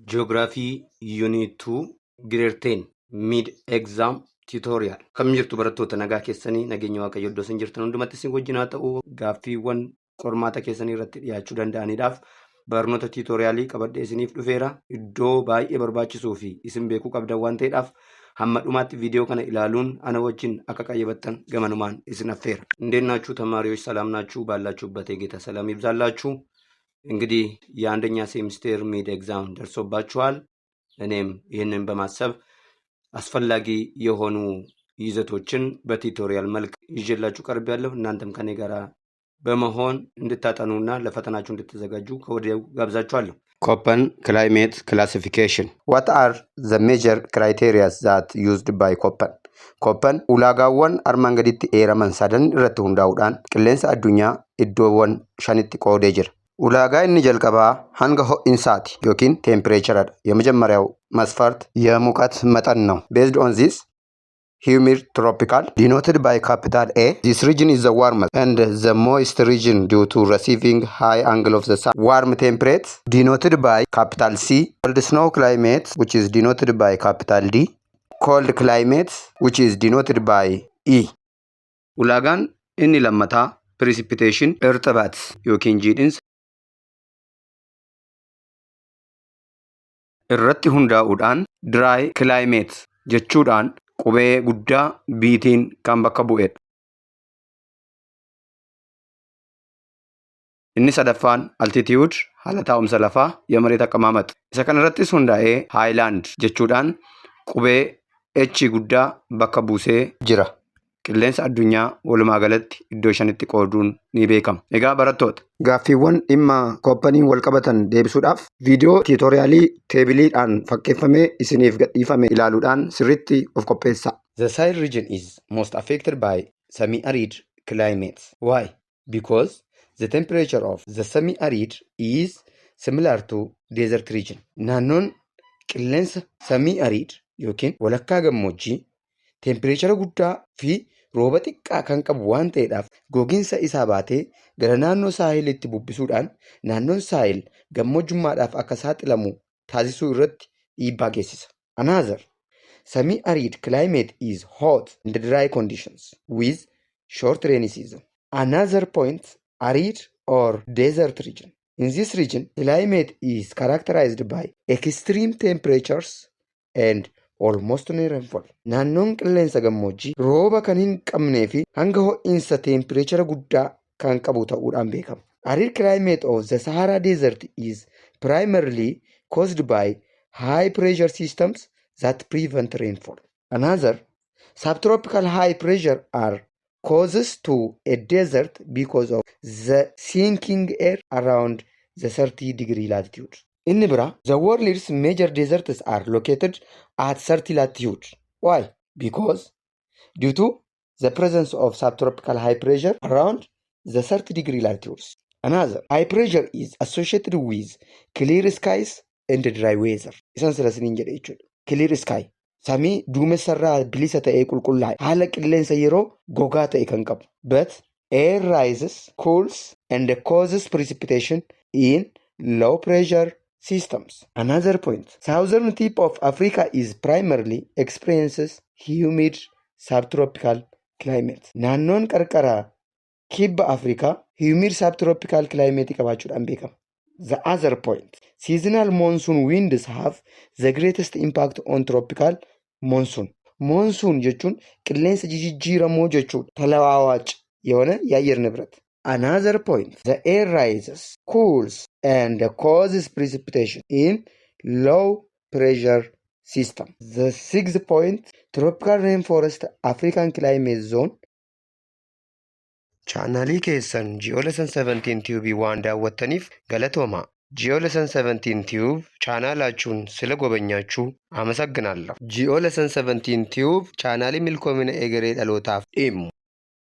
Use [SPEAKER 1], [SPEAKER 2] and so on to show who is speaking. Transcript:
[SPEAKER 1] Geography Unit 2 Grade 10 Mid Exam Tutorial. Akkam jirtu barattoota nagaa keessanii nageenya waaqayyo iddoo isin jirtan hundumatti isin wajjin haa ta'u gaaffiiwwan qormaata keessanii irratti dhiyaachuu danda'aniidhaaf barnoota tutorialii qabadhee isiniif dhufeera iddoo baay'ee barbaachisuu fi isin beekuu qabdan waan ta'eedhaaf hamma dhumaatti viidiyoo kana ilaaluun ana wajjin akka qayyabattan gamanumaan isin affeera. እንዴት ናችሁ ተማሪዎች? ሰላም ናችሁ? ባላችሁበት የጌታ ሰላም ይብዛላችሁ። እንግዲህ የአንደኛ semester mid exam ደርሶባችኋል። እኔም ይህንን በማሰብ አስፈላጊ የሆኑ ይዘቶችን በ tutorial መልክ ይዤላችሁ ቀርቤያለሁ። እናንተም ከኔ ጋር በመሆን እንድታጠኑና ለፈተናችሁ እንድትዘጋጁ ከወዲሁ ጋብዛችኋለሁ። Köppen climate classification. What are the major criteria that used by Köppen? Köppen ulaagaawwan armaan gaditti eeraman sadan irratti hundaa'uudhaan qilleensa addunyaa iddoowwan shanitti qoodee jira. Ulaagaa inni jalqabaa hanga ho'insaati yookiin temperatureadha. የመጀመሪያው መስፈርት የሙቀት መጠን ነው። Based on this, humid tropical, denoted by capital A. This region is the warmest and the moist region due to receiving high angle of the sun. Warm temperate, denoted by capital C. Cold snow climate, which is denoted by capital D. Cold climate, which is denoted by E. Ulaagaan inni lammataa precipitation እርጥበት yookiin jiidhinsa irratti hundaa'uudhaan dry climate jechuudhaan qubee guddaa B'tiin kan bakka bu'edha. Inni sadaffaan altitude haala taa'umsa lafaa የመሬት አቀማመጥ isa kanarrattis hundaa'ee highland jechuudhaan qubee H guddaa bakka buusee jira. Qilleensa addunyaa walumaa galatti iddoo shanitti qooduun ni beekama. Egaa barattoota gaaffiiwwan dhimma Köppeniin wal qabatan deebisuudhaaf viidiyoo tutorialii tableiidhaan fakkeeffamee isiniif gadhiifame ilaaluudhaan sirriitti of qopheessaa. The Sahel region is most affected by semi-arid climate. Why? Because the temperature of the semi-arid is similar to desert region. Naannoon qilleensa semi-arid yookiin walakkaa gammoojjii temperature guddaa fi rooba xiqqaa kan qabu waan ta'eedhaaf gogiinsa isaa baatee gara naannoo saahilitti bubbisuudhaan naannoon saahil gammoojjummaadhaaf akka saaxilamu taasisuu irratti dhiibbaa geessisa. Another semi-arid climate is hot and dry conditions with short rainy season. Another point, arid or desert region. In this region, climate is characterized by extreme temperatures and almost no rainfall. Naannoon qilleensa gammoojjii rooba kan hin qabnee fi hanga ho'iinsa temperature guddaa kan qabu ta'uudhaan beekama. Arid climate of the Sahara Desert is primarily caused by high pressure systems that prevent rainfall. Another, subtropical high pressure are causes to a desert because of the sinking air around the 30-degree latitude. Inni biraa, the world's major deserts are located at 30 latitude. Why? Because due to the presence of subtropical high pressure around the 30-degree latitudes. Another, high pressure is associated with clear skies and dry weather. Isaan sila isiniin jedhe jechuudha. Clear sky. Samii duumessarraa bilisa ta'ee qulqullaa'e haala qilleensa yeroo gogaa ta'e kan qabu. But air rises, cools and causes precipitation in low pressure systems. Another point, southern tip of Africa is primarily experiences humid subtropical climate. Naannoon qarqara kibba Afrikaa humid subtropical climate qabaachuudhaan beekama. The other point, seasonal monsoon winds have the greatest impact on tropical monsoon. Monsoon jechuun qilleensa jijjiiramoo jechuudha. ተለዋዋጭ የሆነ የአየር ንብረት። Another point, the air rises, cools and causes precipitation in low pressure system. The sixth point, tropical rainforest African climate zone. Chaanaalii keessan Ji'oolessan 17 Tube waan daawwattaniif galatoomaa. Ji'oolessan 17 Tube chaanaላችሁን ስለጎበኛችሁ አመሰግናለሁ። Ji'oolessan 17 Tube chaanaalii milkoomina egeree dhalootaaf dhimmu.